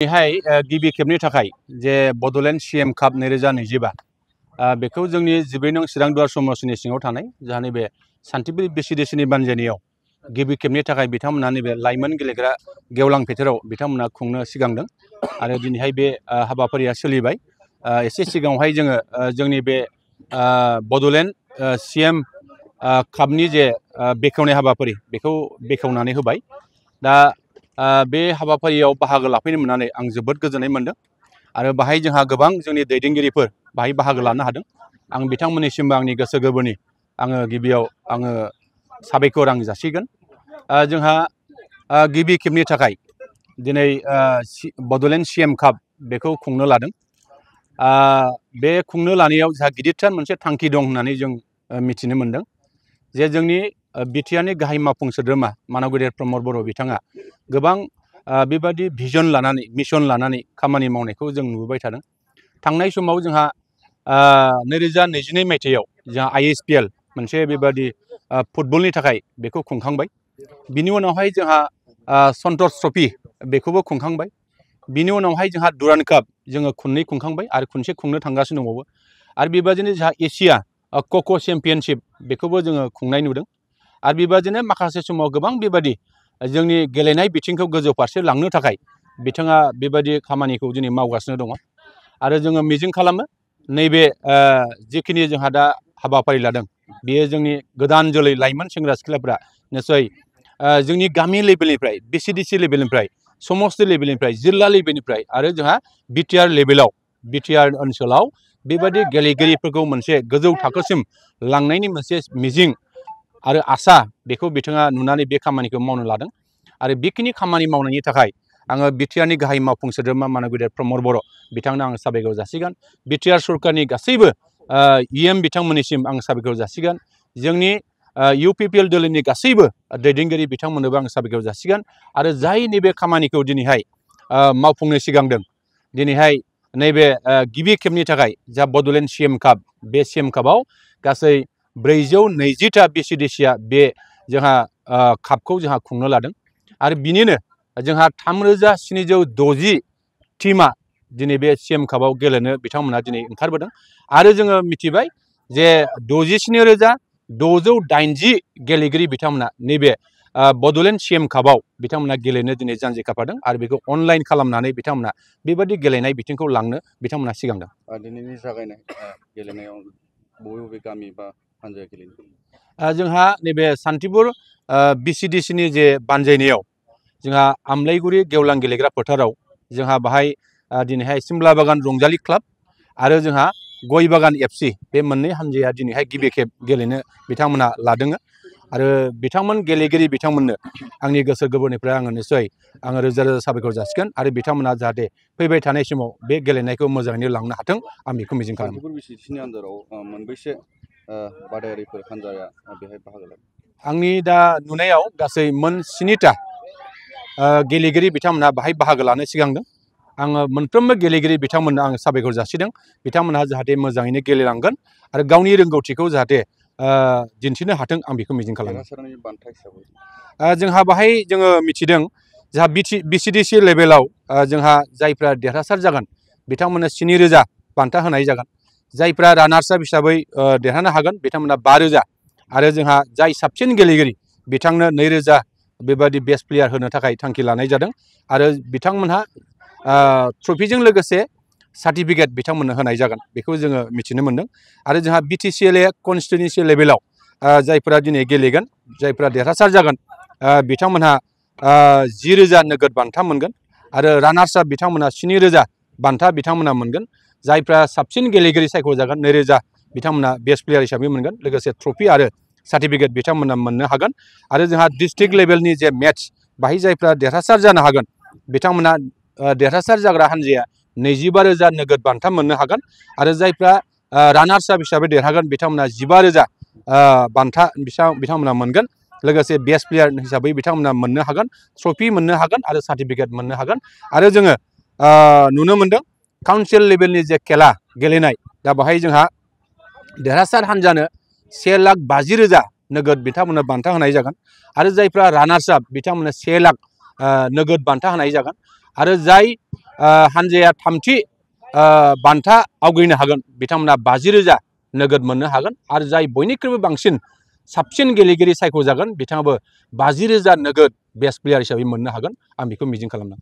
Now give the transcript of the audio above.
बेहाय गिबि खेबनि थाखाय जे बड'लेण्ड CM काप 2025 बेखौ जोंनि 14 नं चिरां दुवार समाजनि सिङाव थानाय जोंहा नैबे सान्थिपुर बिसिडिसिनि बानजायनायाव गिबि खेबनि थाखाय बिथांमोना नैबे लाइमोन गेलेग्रा गेवलां फोथाराव बिथांमोना खुंनो सिगांदों आरो दिनैहाय बे हाबाफारिया सोलिबाय। एसे सिगाङावहाय जोङो जोंनि बे बड'लेण्ड CM कापनि जे बेखेवनाय हाबाफारि बेखौ बेखेवनानै होबाय। दा बे हाबाफारियाव बाहागो लाफैनो मोननानै आं जोबोद गोजोननाय मोनदों आरो बाहाय जोंहा गोबां जोंनि दैदेनगिरिफोर बाहाय बाहागो लानो हादों। आं बिथांमोननिसिमबो आंनि गोसो गोरबोनि गिबियाव साबायखर जासिगोन। जोंहा गिबि खेबनि थाखाय दिनै बड'लेण्ड CM काप बेखौ खुंनो लादों। बे खुंनो लानायाव जोंहा गिदिरथार मोनसे थांखि दं होननानै जों मिथिनो मोनदों जे जोंनि बिटिआरनि गाहाय मावफुं सोद्रोमा मानव गेदेर प्रमद बर' बिथाङा गोबां बेबादि भिजन लानानै मिशन लानानै खामानि मावनायखौ जों नुबोबाय थादों। थांनाय समाव जोंहा 2022 मायथाइयाव जोंहा ISPL मोनसे बेबादि फुटबलनि थाखाय बेखौ खुंखांबाय। बिनि उनावहाय जोंहा सन्टोष ट्रफी बेखौबो खुंखांबाय। बिनि उनावहाय जोंहा दुरान्ड काप जोङो खननै खुंखांबाय आरो खनसे खुंनो थांगासिनो दंबावो। आरो बेबादिनो जोंहा एशिया कक' चेम्पियनशिप बेखौबो जोङो खुंनाय नुदों। आरो बेबादिनो माखासे समाव गोबां बेबादि जोंनि गेलेनाय बिथिंखौ गोजौ फारसे लांनो थाखाय बिथाङा बेबादि खामानिखौ दिनै मावगासिनो दङ। आरो जोङो मिजिं खालामो नैबे जिखिनि जोंहा दा हाबाफारि लादों बेयो जोंनि गोदान जोलै लाइमोन सेंग्रा सिख्लाफ्रा निस्सय जोंनि गामि लेभेलनिफ्राय BCDC लेभेलनिफ्राय समस्ति लेभेलनिफ्राय जिल्ला लेभेलनिफ्राय आरो जोंहा बिटिआर लेभेलाव बिटिआर ओनसोलाव बेबादि गेलेगिरिफोरखौ मोनसे गोजौ थाखोसिम लांनायनि मोनसे मिजिं आरो आसा बेखौ बिथाङा नुनानै बे खामानिखौ मावनो लादों। आरो बेखिनि खामानि मावनायनि थाखाय आङो बिटिआरनि गाहाय मावफुं सोद्रोमा मानव गेदेर प्रमद बर' बिथांनो आं साबायखर जासिगोन। बिटिआर सरकारनि गासैबो EM बिथांमोननिसिम आं साबायखर जासिगोन। जोंनि UPPL दोलोनि गासैबो दैदेनगिरि बिथांमोननोबो आं साबायखर जासिगोन। आरो जाय नैबे खामानिखौ दिनैहाय मावफुंनो सिगांदों दिनैहाय नैबे गिबि खेबनि थाखाय जा बड'लेण्ड CM काप बे CM कापआव गासै 420टा BCDCआ बे जोंहा कापखौ जोंहा खुंनो लादों। आरो बिनिनो जोंहा 3760 टीमा दिनै बे CM कापआव गेलेनो बिथांमोना दिनै ओंखारबोदों। आरो जोङो मिथिबाय जे 67,680 गेलेगिरि बिथांमोना नैबे बड'लेण्ड CM कापआव बिथांमोना गेलेनो दिनै जानजि खाफ्रादों आरो बेखौ अनलाइन खालामनानै बिथांमोना बेबादि गेलेनाय बिथिंखौ लांनो बिथांमोना सिगांदों। दिनैनि जागायनाय गेलेनायाव बबे गामि बा हानजाया गेलेदों? जोंहा नैबे सान्थिपुर BCDCनि जे बानजायनायाव जोंहा आमलायगुरि गेवलां गेलेग्रा फोथाराव जोंहा बाहाय दिनैहाय सिमला बागान रंजालि क्लाब आरो जोंहा गय बागान FC बे मोननै हानजाया दिनैहाय गिबि खेब गेलेनो बिथांमोना लादों। आरो बिथांमोन गेलेगिरि बिथांमोननो आंनि गोसो गोरबोनिफ्राय निस्सय रोजा रोजा साबायखर जासिगोन। आरो बिथांमोना जाहाथे फैबाय थानाय समाव बे गेलेनायखौ मोजाङैनो लांनो हाथों आं बेखौ मिजिं खालामो। सान्थिपुर BCDCनि आन्दाराव मोनबेसे बादायारिफोर हानजाया बेहाय बाहागो लादों? आंनि दा नुनायाव गासै मोन 7टा गेलेगिरि बिथांमोना बाहाय बाहागो लानो सिगांदों। आङो मोनफ्रोमबो गेलेगिरि बिथांमोननो आं साबायखर जासिदों। बिथांमोनहा जाहाथे मोजाङैनो गेलेलांगोन आरो गावनि रोंगौथिखौ जाहाथे दिन्थिनो हाथों आं बेखौ मिजिं खालामो। देरहासारनायनि बान्था हिसाबै जोंहा बाहाय जोङो मिथिदों जोंहा BCDC लेभेलाव जोंहा जायफ्रा देरहासार जागोन बिथांमोननो 7,000 बान्था होनाय जागोन। जायफ्रा रानार्स आप हिसाबै देरहानो हागोन बिथांमोना 5,000 आरो जोंहा जाय साबसिन गेलेगिरि बिथांनो 2,000 बेबादि बेस्ट प्लेयार होनो थाखाय थांखि लानाय जादों। आरो बिथांमोनहा ट्रफिजों लोगोसे सार्टिफिकेट बिथांमोननो होनाय जागोन बेखौ जोङो मिथिनो मोनदों। आरो जोंहा BTCLA कनस्टिटिउन्सि लेभेलाव जायफोरा दिनै गेलेगोन जायफ्रा देरहासार जागोन बिथांमोनहा 10,000 नोगोद बान्था मोनगोन। आरो रानार्स आप बिथांमोनहा 7,000 बान्था बिथांमोना मोनगोन। जायफ्रा साबसिन गेलेगिरि सायख'जागोन 2,000 बिथांमोना बेस्ट प्लेयार हिसाबै मोनगोन। लोगोसे ट्रफि आरो सार्टिफिकेट बिथांमोना मोननो हागोन। आरो जोंहा डिस्ट्रिक्ट लेभेलनि जे मेट्स बाहाय जायफ्रा देरहासार जानो हागोन बिथांमोना देरहासार जाग्रा हानजाया 25,000 नोगोद बान्था मोननो हागोन। आरो जायफ्रा रानार्स आप हिसाबै देरहागोन बिथांमोना 15,000 बान्था बिथांमोना मोनगोन। लोगोसे बेस्ट प्लेयार हिसाबै बिथांमोना मोननो हागोन, ट्रफि मोननो हागोन आरो सार्टिफिकेट मोननो हागोन। आरो जोङो नुनो मोनदों काउन्सिल लेभेलनि जे खेला गेलेनाय दा बाहाय जोंहा देरहासार हानजानो 1,50,000 नोगोद बिथांमोननो बान्था होनाय जागोन। आरो जायफ्रा रानार्स आप बिथांमोननो 1 लाख नोगोद बान्था होनाय जागोन। आरो जाय हानजाया थामथि बान्था आवग्रिनो हागोन बिथांमोना 50,000 नोगोद मोननो हागोन आरो जाय बयनिख्रुइबो बांसिन साबसिन गेलेगिरि सायख'जागोन बिथाङाबो 50,000 नोगोद बेस्ट प्लेयार हिसाबै मोननो हागोन आं बेखौ मिजिं खालामदों।